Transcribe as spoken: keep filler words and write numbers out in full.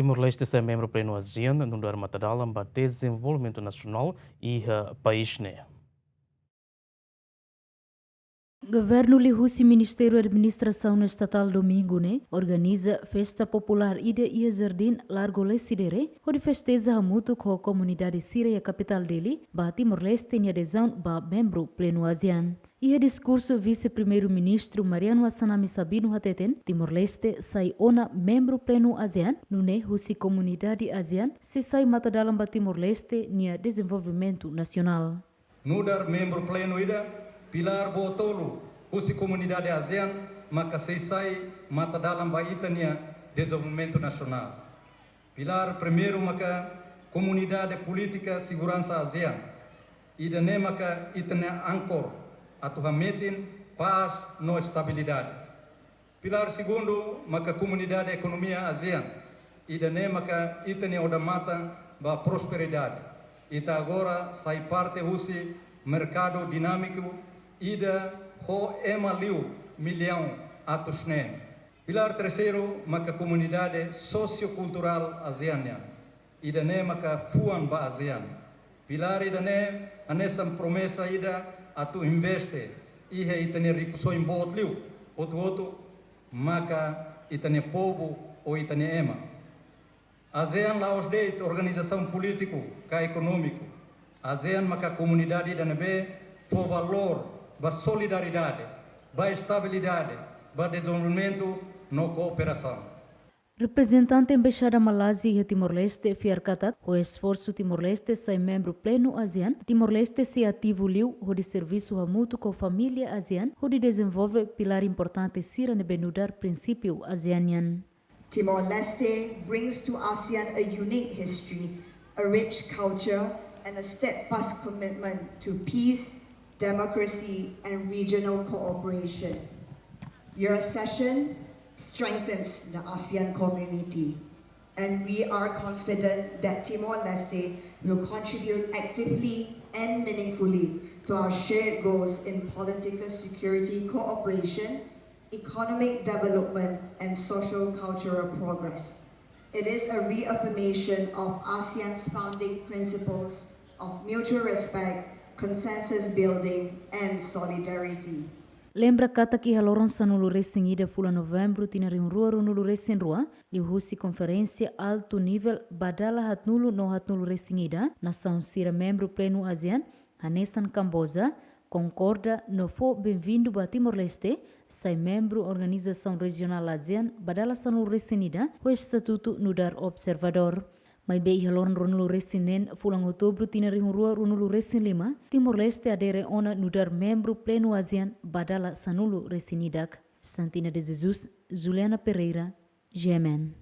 Timor-Leste sai membru plenu ASEAN nu'udar matadalan ba dezenvolvimentu nasionál iha país ne'e. Governu liuhusi Ministériu Administrasaun Estatál domingu ne'e organiza festa populár ida iha Jardín Largo Lecidere, hodi festeja hamutuk ho komunidade sira iha kapitál Dili, ba Timor-Leste nia adezaun ba membru plenu ASEAN. Iha diskursu, Vise-Primeiru-Ministru Mariano Assanami Sabino hateten, Timor-Leste sai ona membru plenu ASEAN, nune'e husi komunidade ASEAN sei sai matadalan ba Timor-Leste nia dezenvolvimentu nasionál. Nu'udar membru plenu ida, pilár boot tolu husi komunidade ASEAN maka sei sai matadalan ba ita-nia dezenvolvimentu nasionál. Pilár primeiru maka komunidade polítika seguransa ASEAN. Ida-ne'e maka ita-nia ankor atu hametin pás no estabilidade. Pilár segundu maka komunidade ekonomia ASEAN. Ida-ne'e maka ita-nia odamatan ba prosperidade. Ita agora sai parte husi merkadu dinámiku ida ho ema liu millaun atus neen. Pilár terseiru maka komunidade sosiokulturál ASEAN nian. Ida-ne'e maka fuan ba ASEAN. Pilár ida-ne'e hanesan promesa ida atu investe iha ita-nia rikusoin boot liu, hotu-hotu maka ita-nia povu ou ita-nia ema. ASEAN la'ós de'it organizasaun polítiku ka ekonómiku. ASEAN maka komunidade ida ne'ebé fó valór ba solidariedade, ba estabilidade, ba dezenvolvimentu no kooperasaun. Reprezentante Embaixada Malázia iha Timor-Leste fiar katak, ho esforsu Timor-Leste sai membru plenu ASEAN, Timor-Leste sei ativu liu hodi servisu hamutuk ho família ASEAN hodi dezenvolve pilár importante sira ne'ebé nu'udar prinsípiu ASEAN nian. Timor-Leste brings to ASEAN a unique history, a rich culture, and a steadfast commitment to peace, democracy, and regional cooperation. Your accession strengthens the ASEAN community, and we are confident that Timor-Leste will contribute actively and meaningfully to our shared goals in political security cooperation, economic development, and social cultural progress. It is a reaffirmation of ASEAN's founding principles of mutual respect, consensus building, and solidarity. Lembra katak iha loron sanulu-resin-ida fulan Novembru tinan rihun rua ruanulu-resin-rua, liuhusi konferénsia altu nivel ba dala haatnulu no haatnulu-resin-ida, nasaun sira membru plenu ASEAN, hanesan Kamboja, konkorda no fó benvindu ba Timor-Leste sai membru organizasaun rejionál ASEAN ba dala sanulu-resin-ida ho estatutu nu'udar observadór. Maibé iha loron ruanulu-resin-neen fulan Outubru tinan rihun rua ruanulu-resin-lima, Timor-Leste adere ona nu'udar membru plenu ASEAN ba dala sanulu-resin-ida. Santina de Jesus, Juliana Pereira, G M N.